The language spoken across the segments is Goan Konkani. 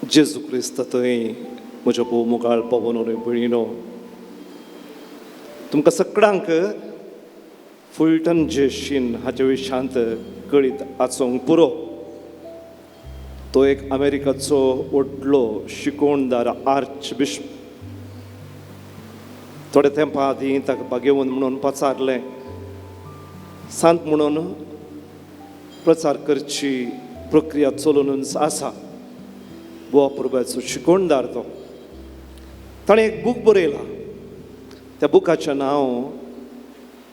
जेजू क्रिस्त थंय म्हज्या भोव मुखार पावोन भयणीनो, तुमकां सगळ्यांक फुलटन जेशीन हाचे विशांत कळीत आसूंक पुरो. तो एक अमेरिकाचो व्हडलो शिकोवणदार आर्च बिशप. थोड्या तेंपा आदीं ताका बागेवन म्हणून पचारलें, सांत म्हणून प्रचार करची प्रक्रिया चलूनच आसा. गोवा पुर्बाचो शिकोवणदार तो. ताणें एक बूक बरयला, त्या बुकाचें नांव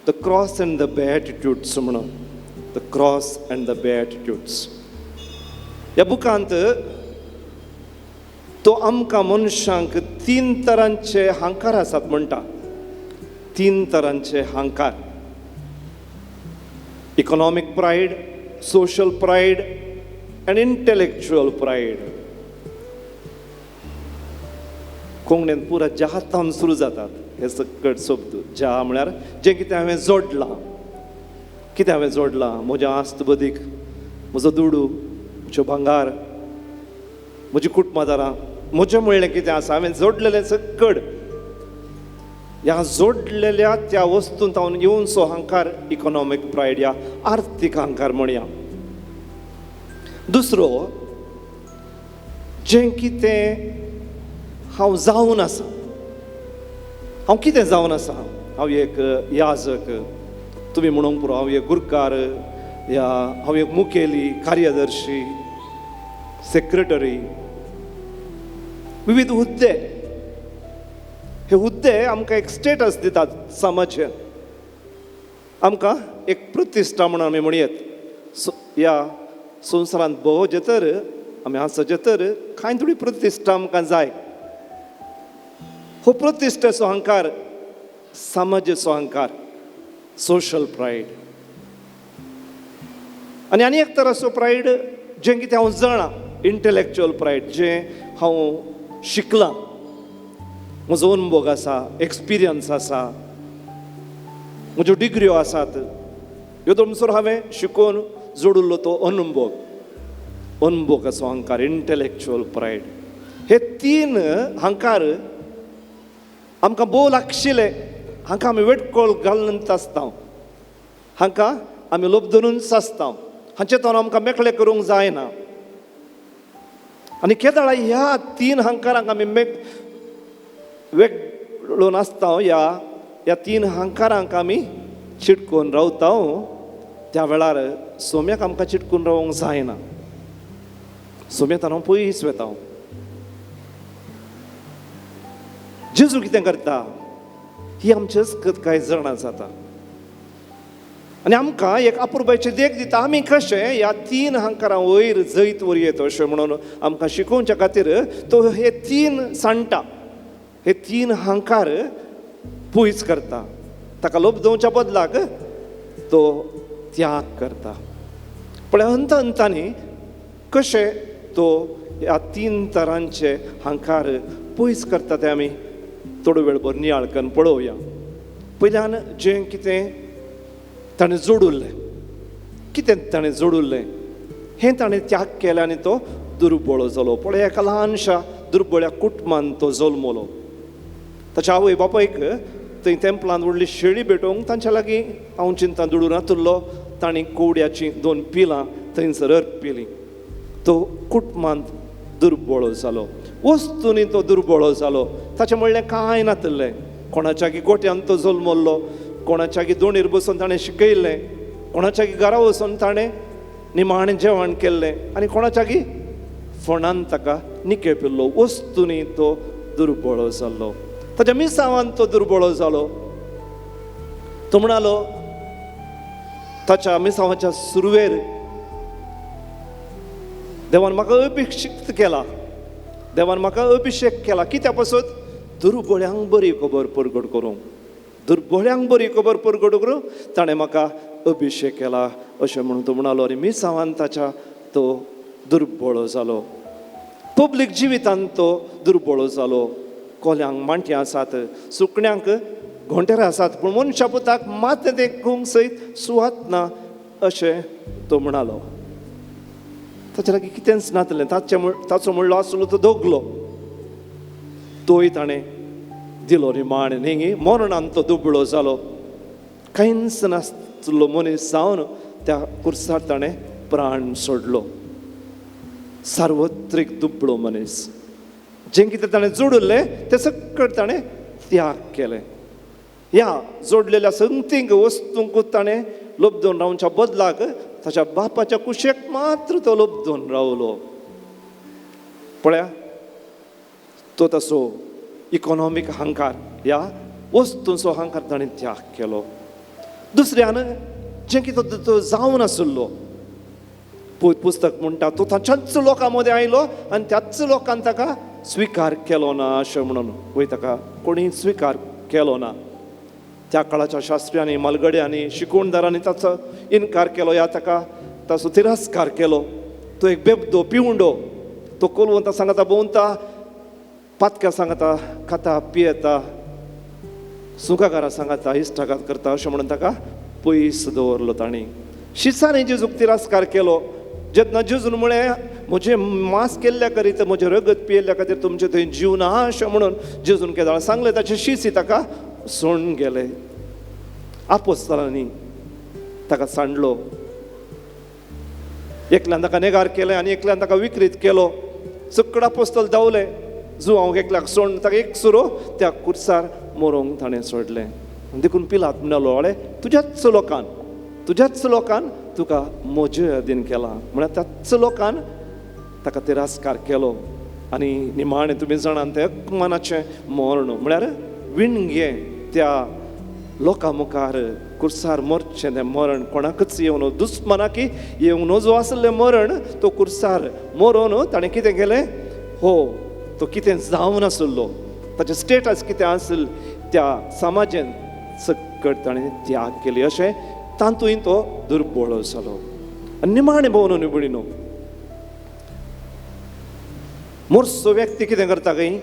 the cross and the beatitudes म्हणून. The cross and the beatitudes ह्या बुकांत तो आमकां मनशांक तीन तरांचे हांकार आसात म्हणटा. तीन तरांचे हांकार: economic pride, social pride and intellectual pride. कोंकणींत पुरा ज्यातान सुरू जातात हे सकट शब्द. ज्या म्हळ्यार जें कितें हांवें जोडलां, कितें हांवें जोडलां, म्हज्या आस्त बदीक, म्हजो दुडू, म्हज्यो भांगार, म्हजी कुटुंबादारां, म्हजें म्हणलें कितें आसा हांवें जोडलेलें सकट. ह्या जोडलेल्या त्या वस्तूंत हांव येवनसो अहंकार, इकॉनॉमीक प्रायड या आर्थीक अहंकार म्हणया. दुसरो, जें कितें हांव जावन आसा, हांव कितें जावन आसा, हांव एक याजक, तुमी म्हणूंक पुरो, हांव एक गुरकार या हांव एक मुखेली, कार्यदर्शी, सेक्रेटरी, विविध हुद्दे. हे हुद्दे आमकां एक स्टेटस दितात समाजान, आमकां एक प्रतिश्ठा म्हणून आमी म्हणयेत. ह्या संवसारांत भोंवचें तर आमी आसचें तर कांय थोडी प्रतिश्ठा आमकां जाय. हो प्रतिश्ठेचो अहंकार, समाजाचो अहंकार, सोशल प्रायड. आनी आनी एक तराचो प्रायड जें कितें हांव जाणा, इंटलेक्चुअल प्रायड, जें हांव शिकलां, म्हजो अनुभव आसा, एक्सपिरियन्स आसा, म्हज्यो डिग्र्यो आसात, ह्यो तमसर हांवें शिकोवन जोडिल्लो तो अनुभव, अनुभवाचो अहंकार, इंटलेक्चुअल प्रायड. हे तीन अहंकार आमकां भोव लागशिल्ले. हांकां आमी वेटकोळ घालून आसता, हांकां आमी लोप धरून आसता, हांचे तोंड आमकां मेकळे करूंक जायना. आनी केदळा ह्या तीन अहंकारांक आमी वेगळून आसता, ह्या तीन अहंकारांक आमी चिटकून रावता, त्या वेळार सोम्याक आमकां चिटकून रावंक जायना. सोम्याक हांव पयस वता. जेजू कितें करता ही आमचेच कांय जाणा जाता आनी आमकां एक अपुरबायची देख दिता. आमी कशें ह्या तीन अहंकारां वयर जैत वर येता अशें म्हणून आमकां शिकोवच्या खातीर तो हे तीन सांडटा, हे तीन अहंकार पयस करता. ताका लोप दवच्या बदलाक तो त्याग करता. पण अंत अंतांनी कशें तो ह्या तीन तरांचे अहंकार पयस करता ते आमी थोडो वेळ भर नियाळ करून पळोवया. पयल्यान जें कितें ताणें जोडुल्लें, कितें ताणें जोडुल्लें हें ताणें त्याग केलें आनी तो दुर्बळ जालो. पळय, एका ल्हानशा दुर्बळ्या कुटुंबान तो जल्मलो. ताच्या आवय बापायक थंय तेंपलान व्हडली शेळी भेटोवंक तांच्या लागीं हांव चिंता दुडू नातुल्लो. तांणी कोवड्याचीं दोन पिलां थंयसर अर्पिलीं. तो कुटुंबांत दुर्बळ जालो, वस्तूंनी तो दुर्बळ जालो. ताचें म्हणलें कांय नातलें. कोणाच्या गोट्यान तो जल्मल्लो, कोणाच्या दोणीर बसून ताणें शिकयल्लें, कोणाच्या घरा वचून ताणें निमाणें जेवण केल्लें आनी कोणाच्या फोंडान ताका निके पिल्लो. वस्तूंनी तो दुर्बळ जाल्लो. ताच्या मिसावान तो दुर्बळ जालो. तो म्हणालो ताच्या मिसावाच्या सुरवेर देवान म्हाका अभिषिक्त केला, देवान म्हाका अभिषेक केला. कित्या पासत? दुर्बळ्यांक बरी खबर परगट करूंक, दुर्बळ्यांक बरी खबर परगट करूंक ताणें म्हाका अभिषेक केला अशें म्हणून तो म्हणालो. आनी मिसावान ताच्या तो दुर्बळ जालो. पब्लीक जिवितान तो दुर्बळ जालो. कोल्यांक मांट्यां आसात, सुकण्यांक घोंटेर आसात, पूण मनशा पुताक मात देखूंक सयत सुवात ना अशें तो म्हणालो. ताच्या लागीं कितेंच नातलें. ताचो म्हणलो आसलो तो दोगलो, तोय ताणें दिलो निमाणें न्ही. मरणान तो दुबळो जालो, कांयच नासलो मनीस जावन त्या कुर्सार ताणें प्राण सोडलो. सार्वत्रीक दुबळो मनीस, जें कितें ताणें जोडिल्लें तें सगळें ताणें त्याग केलें. ह्या जोडलेल्या संगतींक वस्तूंक ताणें लोबदून रावच्या बदलाक ताच्या बापाच्या कुशेक मात्र तो लोबदून रावलो. पळया, तो तसो इकॉनॉमीक अहंकार, ह्या वस्तूंचो अहंकार ताणें त्याग केलो. दुसऱ्यान जें कितें तो जावन आशिल्लो, पुस्तक म्हणटा तो ताच्याच लोकां मदें आयलो आनी त्याच लोकान ताका स्विकार केलो ना अशें म्हणून, वय ताका कोणी स्विकार केलो ना. त्या काळाच्या शास्त्र्यांनी, मालगड्यांनी, शिकवणदारांनी ताचो इनकार केलो, ह्या ताका ताचो तिरस्कार केलो. तो एक बेबदो पिवंडो, तो कोलवंता सांगता भोंवता, पातक्या सांगता खाता पियेता, सुखाकारा सांगता इश्टागात करता अशें म्हणून ताका पयस दवरलो तांणी. शिसांनी जेजूक तिरस्कार केलो. जेन्ना जेजून म्हळें म्हजें मांस केल्ल्या करीत, म्हजें रगत पियेल्ल्या खातीर तुमचें थंय जीव ना अशें म्हणून जेजून केदाळ सांगलें, ताचे शिसी ताका सोडून गेले. आपोस्तलांनी ताका सांडलो, एकल्यान ताका नेगार केलें आनी एकल्यान ताका विक्रीत केलो. सगळे आपोस्तल धांवले, जुवांव हांव एकल्याक सोडून ताका एक सुरो त्या कुर्सार मरोंक ताणें सोडलें. देखून पिलात म्हणलो, अळे तुज्याच लोकान, तुज्याच लोकान तुका म्हजे अधीन केला. म्हळ्यार त्याच लोकान ताका तिरस्कार केलो आनी निमाणें तुमी जाणान तें अपमानाचें मर्ण, म्हळ्यार विणगें त्या लोकां मुखार कुर्सार मरचें तें मरण कोणाकच येवन, दुस्मनाकी येवंक नजो आसलें मरण, तो कुर्सार मरोन ताणें कितें केलें, हो तो कितें जावन आसलो, ताचें स्टेटस कितें आसल त्या समाजान सगळें ताणें त्याग केली. अशें तातूंय तो दुर्बळ जालो आनी निमाणें भोवन निबणीनो मोरसो व्यक्ती कितें करता खंय,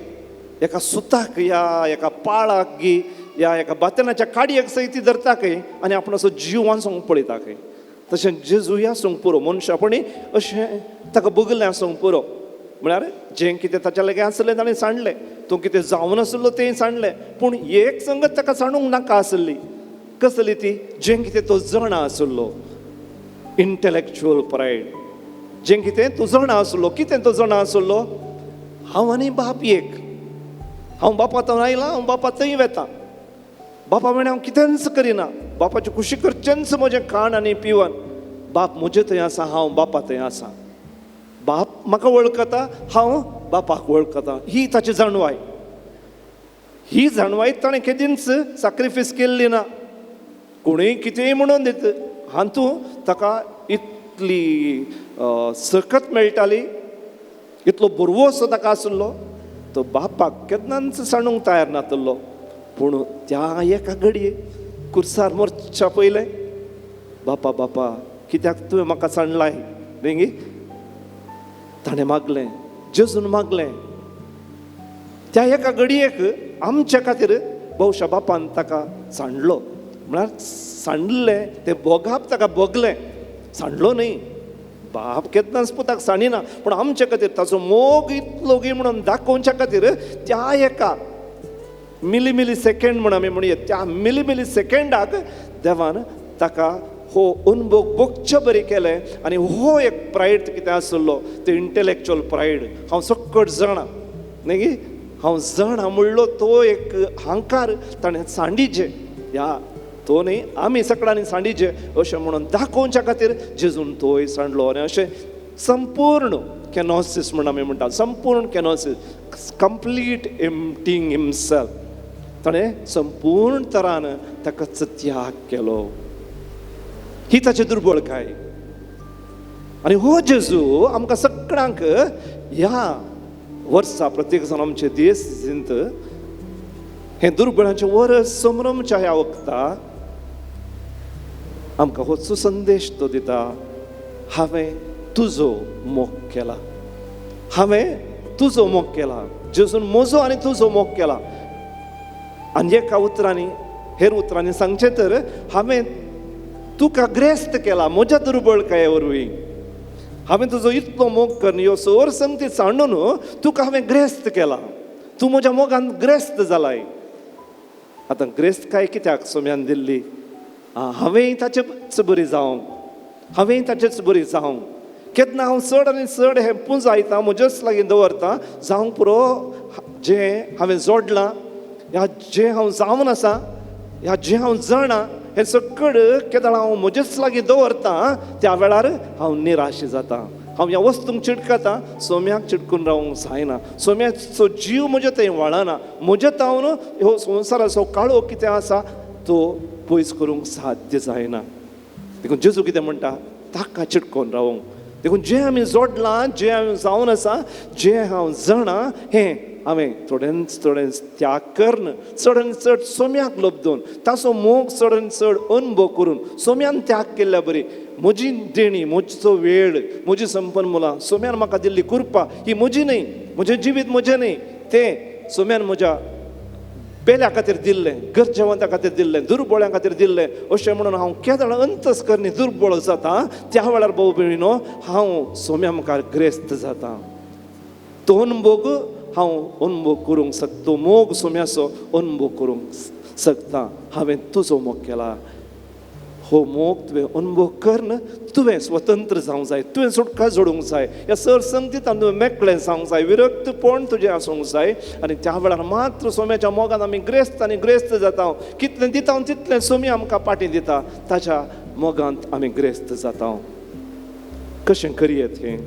एका सुताक या एका पाळाक गी या एका बातनाच्या काडयेक सयत ती धरता खंय आनी आपण असो जीव आसूंक पळयता खंय. तशें जेजू आसूंक पुरो, मनशापणी अशें ताका बगलें आसूंक पुरो. म्हळ्यार जें कितें ताच्या लागीं आसलें ताणें सांडलें, तूं कितें जावन आसलो तें सांडलें, पूण एक संगत ताका सांडूंक नाका आसली. कसली ती? जें कितें तो जाणा आसलो, इंटलेक्चुअल प्रायड. जें कितें तूं जाणा आसलो, कितें तो जाणा आसलो, हांव आनी बाप एक, हांव बापा थंय आयलां, हांव बापा थंय वेता, बापा म्हणे हांव कितेंच करिना, बापाची खुशी करचेंच म्हजें खाण आनी पिवन, बाप म्हजे थंय आसा, हांव बापा थंय आसा, बाप म्हाका वळखता, हांव बापाक वळखता. ही ताची जाणवाय. ही जाणवाय ताणें केदींच साक्रिफीस केल्ली ना. कोणूय कितेंय म्हणून दित हातूंत ताका इतली सकत मेळटाली, इतलो बरवसो ताका आसलो, तो बापाक केन्नाच सांडूंक तयार नातलो. पूण त्या एका घडये कुर्सार मरच्या पयलें, बापा बापा कित्याक तुवें म्हाका सांडलाय न्ही, ताणें मागलें, जेजून मागलें. त्या एका घडयेक आमच्या खातीर बहुशा बापान ताका सांडलो. म्हळ्यार सांडलें तें भोगाप ताका भोगलें, सांडलो न्ही. बाप केन्नाच पुताक सांडिना, पूण आमच्या खातीर ताचो मोग इतलो गी म्हणून दाखोवच्या खातीर त्या एका मिली मिली सेकेंड म्हण आमी म्हणया, त्या मिली मिली सेकेंडाक देवान ताका हो अनुभव भोगचे बरी केलें. आनी हो एक प्रायड कितें आसलो ते इंटलेक्चुअल प्रायड, हांव सकट जाणा न्ही, हांव जाणा म्हणलो तो एक अहंकार ताणें सांडिजे, ह्या तो न्ही आमी सगळ्यांनी सांडिजे अशें म्हणून दाखोवच्या खातीर जेजून तोय सांडलो. आनी अशें संपूर्ण कॅनोसिस म्हण आमी म्हणटा, संपूर्ण कॅनोसिस, कंप्लीट एम्पटींग हिमसेल्फ, ताणें संपूर्ण तरान ताकाच त्याग केलो. ही ताची दुर्बळकाय. आनी हो जेजू आमकां सगळ्यांक ह्या वर्सा प्रत्येक जाण आमचे देश हें दुर्बळांचें वर्स संभ्रमच्या ह्या वखता आमकां होच संदेश तो दिता, हांवें तुजो मोग केला, हांवें तुजो मोग केला, जेजून म्हजो आनी तुजो मोग केला. आनी एका उतरांनी, हेर उतरांनी सांगचें तर, हांवें तुका ग्रेस्त केला म्हज्या दुर्बळकाये वरवीं, हांवें तुजो इतलो मोग करून ह्यो सर संगती सांडून तुका हांवें ग्रेस्त केला, तूं म्हज्या मोगान ग्रेस्त जालाय. आतां ग्रेस्त काय कित्याक सोम्यान दिल्ली? हांवेंय ताचेच बरी जावंक, हांवेंय ताचेच बरी जावंक. केन्ना हांव चड आनी चड हें पुंजायता, म्हज्याच लागीं दवरता, जावंक पुरो जें हांवें जोडलां, ह्या जें हांव जावन आसा, ह्या जें हांव जाणा, हें सगळें केदळ हांव म्हजेच लागीं दवरता त्या वेळार हांव निराश जाता. हांव ह्या वस्तूंक चिटकता, सोम्याक चिटकून रावंक जायना. सोम्याचो जीव म्हज्या थंय वळना, म्हज्या तावन ह्यो संवसाराचो काळो कितें आसा तो पयस करूंक साध्य जायना. देखून जेजू कितें म्हणटा, ताका चिटकोन रावूंक. देखून जें आमी जोडलां, जें हांव जावन आसा, जें हांव जाणा, हें हांवें थोड्यांच थोड्यांच त्याग करून चड आनी चड सोम्याक लब्दून ताचो मोग चड आनी चड अनुभव करून सोम्यान त्याग केल्ल्या बरी म्हजी देणी, म्हजो वेळ, म्हजी संपन्न मुलां सोम्यान म्हाका दिल्ली कृपा ही म्हजी न्हय, म्हजें जिवीत म्हजें न्हय, तें सोम्यान म्हज्या पेल्या खातीर दिल्लें, गरजेवंता खातीर दिल्लें, दुर्बळ्यां खातीर दिल्लें. अशें म्हणून हांव केदळ अंतस करणी दुर्बळ जाता त्या वेळार भाव भयणीनो हांव सोम्या मुखार ग्रेस्त जाता. तो अनुभोग हांव अनुभव करूंक शकता, तो मोग सोम्याचो अनुभव करूंक शकता. हांवें तुजो मोग केला, हो मोग तुवें अनुभव करून तुवें स्वतंत्र जावंक जाय, तुवें सुटका जोडूंक जाय, ह्या सर संगतींत तुवें मेकळें जावंक जाय, विरक्तपण तुजें आसूंक जाय. आनी त्या वेळार मात्र सोम्याच्या मोगान आमी ग्रेस्त आनी ग्रेस्त जाता. कितलें दिता तितलें सोमी आमकां पाटी दिता, ताच्या मोगांत आमी ग्रेस्त जाता. कशें करयेत हें?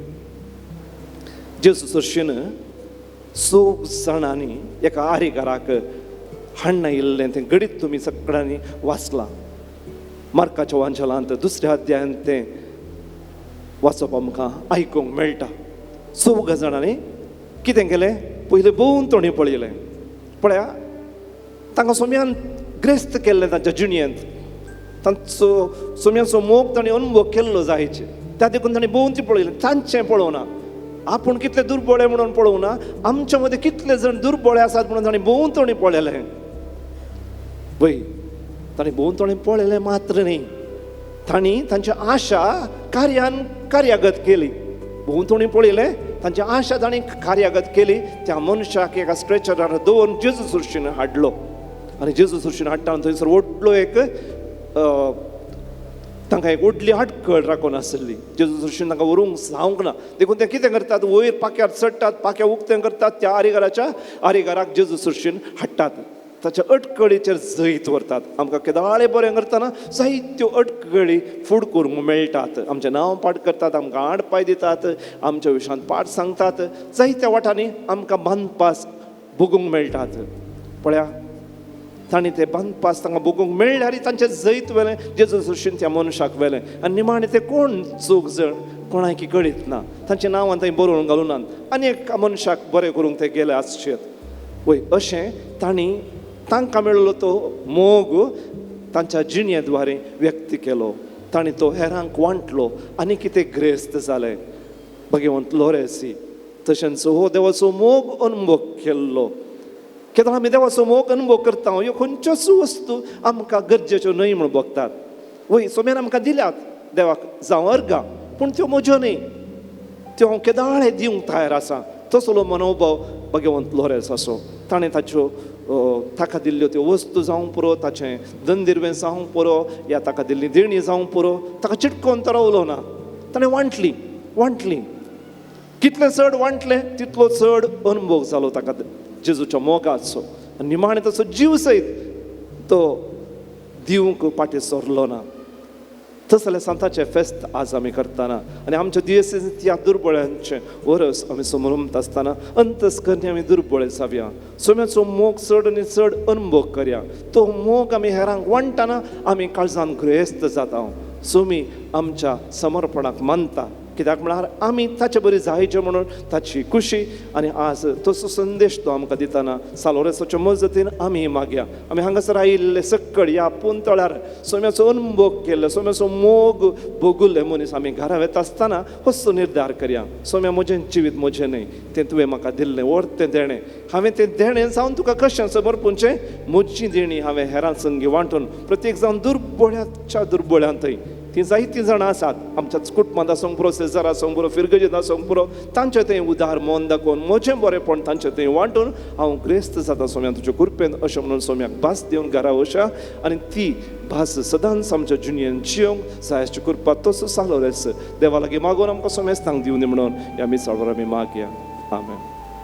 जेजू सरशीन चौग जाणांनी एका आरीगाराक हाडणा येयल्लें तें घडीत तुमी सगळ्यांनी वाचलां. मार्काच्या वांचलांत दुसऱ्या अध्यायांत तें वाचप आमकां आयकूंक मेळटा. चौग जाणांनी कितें केलें? पयलें भोंवतणी पळयलें. पळया तांकां सोम्यान ग्रेस्त केल्लें तांच्या जिणयेंत, तांचो सोम्याचो मोग तांणी अनुभव केल्लो जायचे, त्या देखून तांणी भोंवती पळयलें. तांचें पळोवना, आपूण कितले दुर्बळे म्हणून पळोवना, आमच्या मदें कितले जण दुर्बळे आसात म्हणून तांणी भोंवतणी पळयलें. वय तांणी भोंवतणी पळयलें मात्र न्ही, तांणी तांची आशा कार्यान कार्यागत केली. भोंवतणी पळयलें, तांची आशा तांणी कार्यागत केली. त्या मनशाक एका स्ट्रेचरार दवरून जेजू सुरशीन हाडलो. आनी जेजू सुरशीन हाडटा थंयसर व्हडलो एक तांकां एक व्हडली आटकळ राखून आसली. जेजू सुरशीन तांकां व्हरूंक जावंक ना, देखून ते कितें करतात, वयर पाक्यार चडटात, पाक्या उक्तें करतात, त्या आरीगाराच्या आरीगाराक जेजू सुरशीन हाडटात, ताच्या अटकळीचेर जैत व्हरतात. आमकां केदाळे बरें करतना जायत्यो अटकळी फूड करूंक मेळटात. आमचें नांव पाठ करतात, आमकां आड पांय दितात, आमच्या विशयांत पाठ सांगतात, जायत्या वाटांनी आमकां बांदपास भोगूंक मेळटात. पळया तांणी ते बांदपास तांकां भोगूंक मेळ्ळ्यार तांचें जैत व्हेलें, जेजू सुरशीन त्या मनशाक व्हेलें. आनी निमाणें ते कोण चौग जण कोणाकी कळीत ना, तांचें नांवां थंय बरोवन घालूं नात, आनी एक मनशाक बरें करूंक ते गेले आसचेत. वय अशें तांणी तांकां मेळ्ळो तो मोग तांच्या जिणे द्वारे व्यक्त केलो. तांणी तो हेरांक वांटलो आनी कितें ग्रेस्त जालें. भगवंत लोरेसी तशेंच हो देवाचो मोग अनुभव केल्लो. केन्ना आमी देवाचो मोग अनुभव करता, ह्यो खंयच्योच वस्तू आमकां गरजेच्यो न्हय म्हूण भोगतात. वय सोम्यान आमकां दिल्यात देवाक जावं अर्गां, पूण त्यो म्हज्यो न्हय, त्यो हांव केदाळे दिवंक तयार आसा. तसलो मनोभाव भगवंत लोरेस असो. ताणें ताच्यो ताका दिल्ल्यो त्यो वस्तू जावंक पुरो, ताचें दंदिरवें जावंक पुरो, या ताका दिल्ली देणी जावंक पुरो, ताका चिटकोन तो रावलो ना. ताणें वांटली वांटली, कितलें चड वांटलें तितलो चड अनुभव जालो ताका जेजूच्या मोगाचो. आनी निमाणें ताचो जीव सयत तो दिवंक फाटीं सरलो ना. तसलें सांताचें फेस्त आज आमी करतना आनी आमच्या दियेसींत ह्या दुर्बळ्यांचें वरस आमी समरमत आसतना अंतस्करणी आमी दुर्बळे जावया. सोम्याचो मोग चड आनी चड अनुभव करया. तो मोग आमी हेरांक वांट्टना आमी काळजान ग्रेस्त जाता. सोमी आमच्या समर्पणाक मानता, कित्याक म्हळ्यार आमी ताचे बरी जायचे म्हणून ताची खुशी. आनी आज तसो संदेश तो आमकां दितना सालोरेसाच्या मजतीन आमी मागया. आमी हांगासर आयिल्ले सक्कड ह्या पुंतळार सोम्याचो अनुभव केल्ले, सोम्याचो मोग भोगुल्ले मनीस आमी घरा वेता आसतना असो निर्धार करया, सोम्या म्हजें जिवीत म्हजें न्हय, तें तुवें म्हाका दिल्लें व्हड तें देणें, हांवें तें देणें जावन तुका कशें समर्पूंचें, म्हजी देणी हांवें हेरां संगी वांटून प्रत्येक जावन दुर्बळ्याच्या दुर्बळ्यांतय तीं जायतीं जाणां आसात आमच्याच कुटुंबांत आसूंक पुरो, शेजार आसूंक पुरो, फिरगजेंत आसूंक पुरो, तांचे थंय उदार मन दाखोवन म्हजें बरेंपण तांचे थंय वांटून हांव ग्रेस्त जाता सोम्या तुज्या कृपेन अशें म्हणून सोम्याक भास दिवन घरा वशा आनी ती भास सदांच आमच्या जुनियन जियोंक सायाची कृपा तसो सालो रेस देवा लागीं मागून आमकां सोमेस्तांक दिवनी म्हणून ह्या मिसाळवर आमी मागया. आमेन.